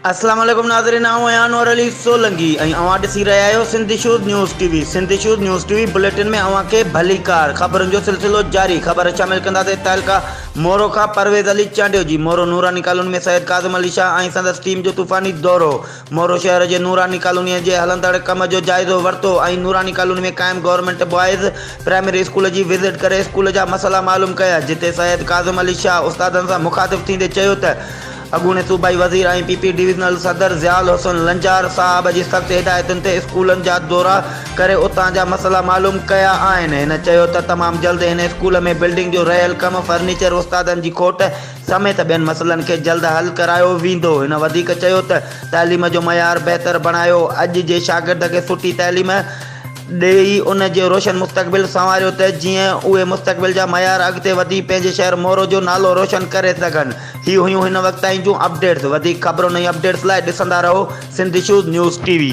اسلام عليڪم ناظرين آئون آهيان انور علي سولنگي ۽ اوهان ڏسي رهيا آهيو Sindh issues news T V Sindh issues news T V bulletin ۾ اوهان کي ڀليڪار خبرن جو سلسلو جاري خبر شامل ڪنداسين تعلقه مورو کان پرويز علي چانڊيو جي مورو نوراني ڪالوني ۾ سيد ڪاظم علي شاهه ۽ سندس ٽيم جو طوفاني دورو مورو شهر جي نوراني ڪالونيء جي هلندڙ ڪم جو جائزو ورتو ۽ نوراني ڪالوني ۾ قائم گورنمينٽ بوائز پرائمري اسڪول جي وزٽ ڪري اسڪول جا مسئلا معلوم ڪيا جتي سيد ڪاظم علي شاهه استادن سان مخاطب ٿيندي چيو ته اڳوڻي صوبائي وزير ۽ پي پي ڊويزنل صدر ضياء الحسن لنجار صاحب جي سخت هدايتن تي اسڪولن جا دورا ڪري اتان جا مسئلا معلوم ڪيا آهن هن چيو ته تمام جلد هن اسڪول ۾ بلڊنگ جو رهيل ڪم فرنيچر استادن جي کوٽ سميت ٻين مسئلن کي جلد حل ڪرايو ويندو. هن وڌيڪ چيو ته تعليم جو معيار بهتر بڻايو، اڄ جي شاگرد کي سٺي تعليم ڏئي ان جو روشن مستقبل سنواريو ته جيئن اهي مستقبل جا معيار اڳتي وڌي پنهنجي شهر مورو جو نالو روشن ڪري سگهن. هي هيون هن وقت تائين جون اپڊيٽس. وڌيڪ خبرن ۽ اپڊيٽس لاء ڏسندا رهو Sindh issues news T V.